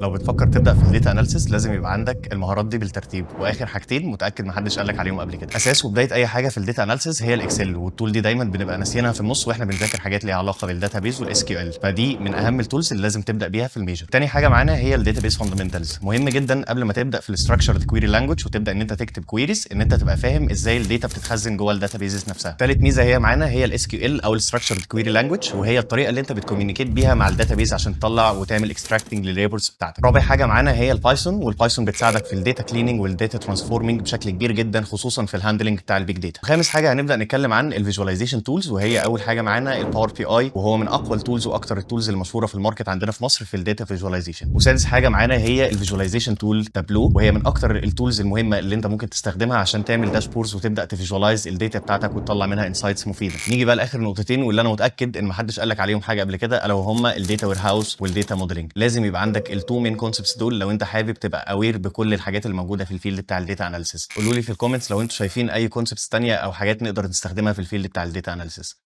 لو بتفكر تبدا في ال data analysis، لازم يبقى عندك المهارات دي بالترتيب. واخر حاجتين متاكد محدش قال لك عليهم قبل كده. اساس وبداية اي حاجة في ال data analysis هي ال Excel، وال tool دي دايما بنبقى ناسيينها في النص واحنا بنذاكر حاجات ليها علاقة بال database وال SQL، فدي من اهم ال tools اللي لازم تبدا بيها في ال major. تاني حاجة معانا هي ال database fundamentals. مهم جدا قبل ما تبدا في ال structured query language وتبدا ان انت تكتب queries، ان انت تبقى فاهم ازاي ال data بتتخزن جوه ال databases نفسها. تالت ميزة هي معانا هي ال SQL او ال structured query language، وهي الطريقة اللي انت بت communicate بيها مع ال database عشان تطلع وتعمل extracting لل reports بتاعتك. رابع حاجة معانا هي ال Python، وال Python بتساعدك في ال data cleaning وال data transforming بشكل كبير جدا، خصوصا في ال handling بتاع ال big data. خامس حاجة هنبدا نتكلم عن ال visualization tools، وهي اول حاجة معانا ال Power BI، وهو من اقوى ال tools واكتر ال tools المشهورة في ال market عندنا في مصر في ال data visualization. وسادس حاجة معانا هي ال visualization tool Tableau، وهي من اكتر ال tools المهمة اللي انت ممكن تستخدمها عشان تعمل dashboards وتبدا ت visualize ال data بتاعتك وتطلع منها insights مفيده. نيجي بقى لاخر نقطتين، واللي انا متاكد ان محدش قال لك عليهم حاجة قبل كده، الا وهم ال data warehouse وال data modeling. لازم يبقى عندك ال two main concepts دول لو انت حابب تبقى aware بكل الحاجات اللي موجودة في ال field بتاع ال data analysis. قولوا لي في ال comments لو انتوا شايفين اي concepts ثانية او حاجات نقدر نستخدمها في ال field بتاع ال data analysis.